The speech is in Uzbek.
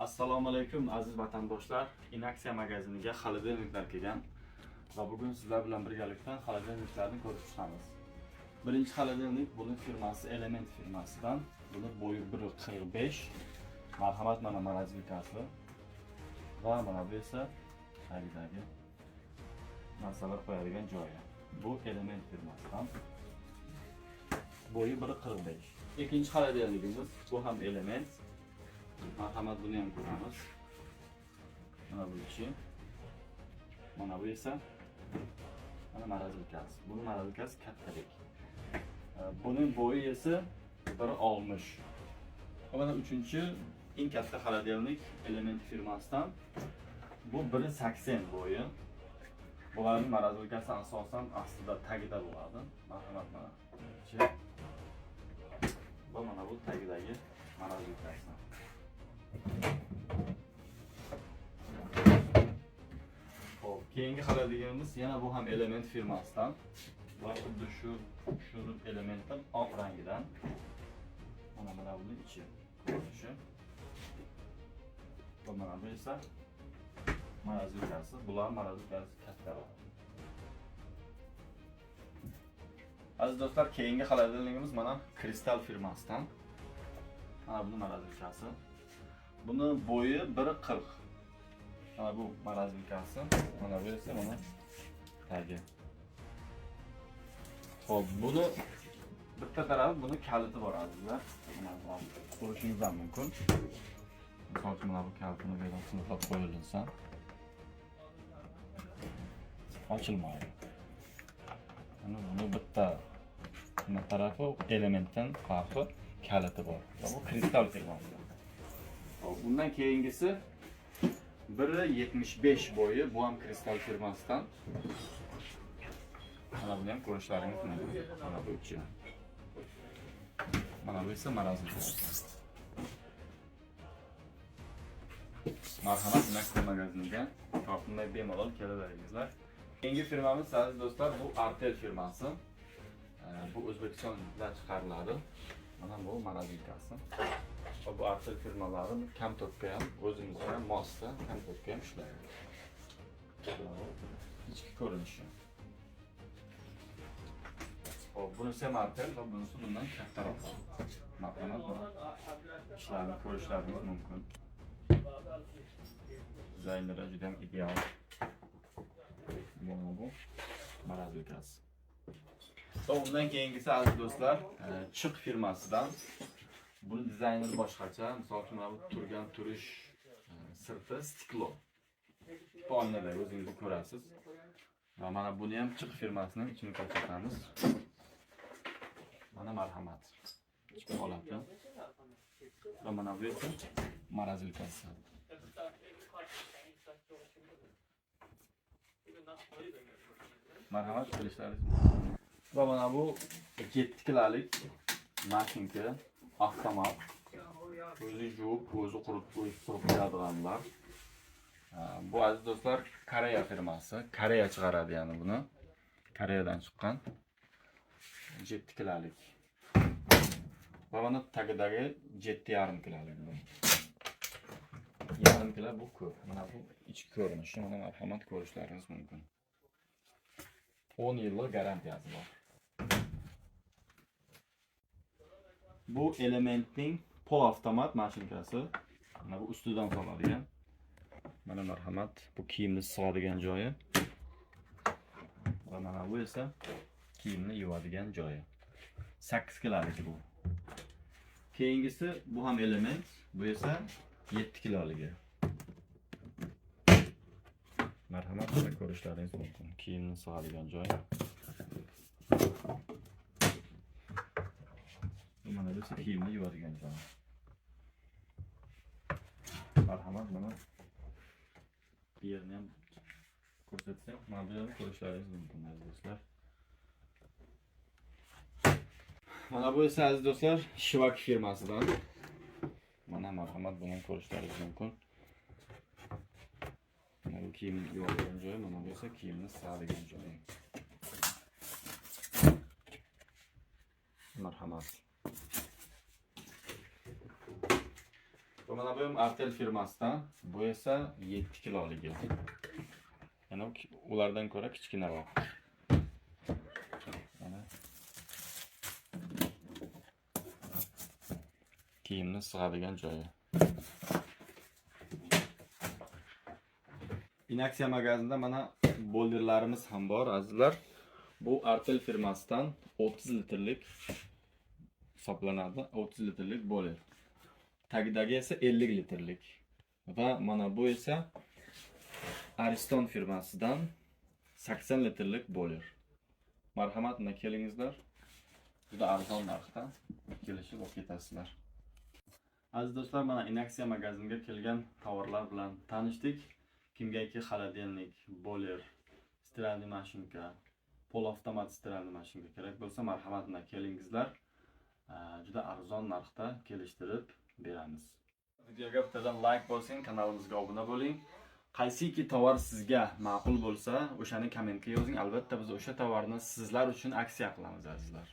Assalomu alaykum aziz vatandoshlar. Inaksiya magaziniga холодильникlar kelgan va bugun sizlar bilan birgalikda холодильникlarni ko'rib chiqamiz. Birinchi холодильник buni firmasi Element firmasidan. Buni bo'yi 1.45. Marhamat, mana морозилкasi va mana bu esa tagidagi narsalar qo'yadigan joyi. Bu Element firmasidan. Bo'yi 1.45. Ikkinchi холодильник imiz bu ham Element. Marhamat, buni ham ko'ramiz. Mana bu ichi. Mana bu esa mana морозилка si. Buni морозилка si kattalik. Buning bo'yi esa 1.60. Va mana uchinchi eng katta холодильник Element firmasidan. Bu 1.80 bo'yi. Bularning морозилка si asosan aslida tagida bo'ladi. Marhamat, mana ichi. Va mana bu tagidagi морозилка si. Xo'p, keyingi холодильник yana bu ham Element firmasidan. Va xuddi shu elementdan oq rangidan. Mana buni ichi ko'rinishi. Va mana bu esa морозилка si. Bular морозилка si kattaroq. Aziz do'stlar, keyingi холодильник imiz mana Kristal firmasidan. Mana buni морозилка si. Buni bo'yi 1.40. Mana bu морозилка si. Mana bu esa mana tagi. Xo'p, buni bitta tarafi, buni kaliti bor, azizlar. Mana bu ko'rishingiz ham mumkin. Misol uchun, mana bu kalitini bu yerdan qulflab qo'yilsa ochilmaydi. Mana buni bitta nima tarafi, elementdan farqi kaliti bor. Va bu Kristal firmasi. Xo'p, bundan keyingisi 1.75 bo'yi, bu ham Kristal firmasidan. Mana buni ham ko'rishlaringiz mumkin. Mana bu ichi. Mana bu esa морозилка. Marhamat, Inaksiya magaziniga tortinmay bemalol kelaveringizlar. Keyingi firmamiz, aziz do'stlar, bu Artel firmasi. Bu O'zbekistonda chiqariladi. Mana bu морозилка si. Va bu Artel firmalari kamtopga ham, o'zimizga ham mosda, kamtopga ham ishlaydi. Mana bu ichki ko'rinishi. Xo'p, bunisi ham Artel va bunisi bundan kattaroq. Marhamat, buni ishlarni ko'rishlaringiz mumkin. Dizayneri juda ham ideal. Mana bu морозилка si. Va undan keyingisi, aziz do'stlar, Chiq firmasidan. Buni dizayneri boshqacha. Misol uchun, mana bu turgan turish sirti стекло. Tipi oynalar, o'zingiz ko'rasiz. Va mana buni ham Chiq firmasining ichini ko'rsatamiz. Mana marhamat. Ichki holati. Va mana bu esa морозилка si. Marhamat, kelishlaringiz. Va mana bu 7 kilolik mashinka, avtomat. O'zi yuvib, o'zi quritib, o'zi surib qo'yadiganlar. Bu, aziz do'stlar, Koreya firmasi. Koreya chiqaradi, ya'ni buni. Koreyadan chiqqan. 7 kilolik. Va mana tagidagi 7,5 kilolik bu. Yarim kilo bu ko'p. Mana bu ichki ko'rinishi, mana marhamat, ko'rishlaringiz mumkin. 10 yillik garantiyasi bor. Bu Elementning pol avtomat mashinkasi. Mana bu ustidan soladigan. Mana marhamat, bu kiyimni sig'adigan joyi. Va mana bu esa kiyimni yuvadigan joyi. 8 kilolik bu. Keyingisi bu ham Element, bu esa 7 kiloligi. Marhamat, mana ko'rishlaringiz mumkin. Kiyimni sig'adigan joy. Bu mana bu esa kiyimni yuvadigan joy. Marhamat, mana bu yerni ham ko'rsatsak, mana bu yerni ko'rishlaringiz mumkin, aziz do'stlar. Mana bu esa, aziz do'stlar, Shivak firmasidan. Mana marhamat, buni ham ko'rishlaringiz mumkin. Mana bu kiyimni yuvadigan joyi, mana bu esa kiyimni sig'adigan joyi. Marhamat. Va mana bu ham Artel firmasidan. Bu esa 7 kiloligi. Yana ulardan ko'ra kichkinaroq. Mana kiyimni sig'adigan joyi. Inaksiya magazinda mana boilerlarimiz ham bor, azizlar. Bu Artel firmasidan 30 litrlik hisoblanadi. 30 litrlik boiler. Tagidagi esa 50 litrlik. Va mana bu esa Ariston firmasidan 80 litrlik boiler. Marhamat, mana kelingizlar. Juda arzon narxda kelishib olib ketasizlar. Aziz do'stlar, mana Inaksiya magazinga kelgan tovarlar bilan tanishdik. Kimgaki холодильник, boiler, стиральный mashinka, полуавтомат стиральный mashinka kerak bo'lsa, marhamat, mana kelingizlar. Juda arzon narxda kelishtirib beramiz. Videoga bittadan like bosing, kanalimizga obuna bo'ling. Qaysiki tovar sizga ma'qul bo'lsa, o'shani kommentga yozing. Albatta biz o'sha tovarni sizlar uchun aksiya qilamiz, azizlar.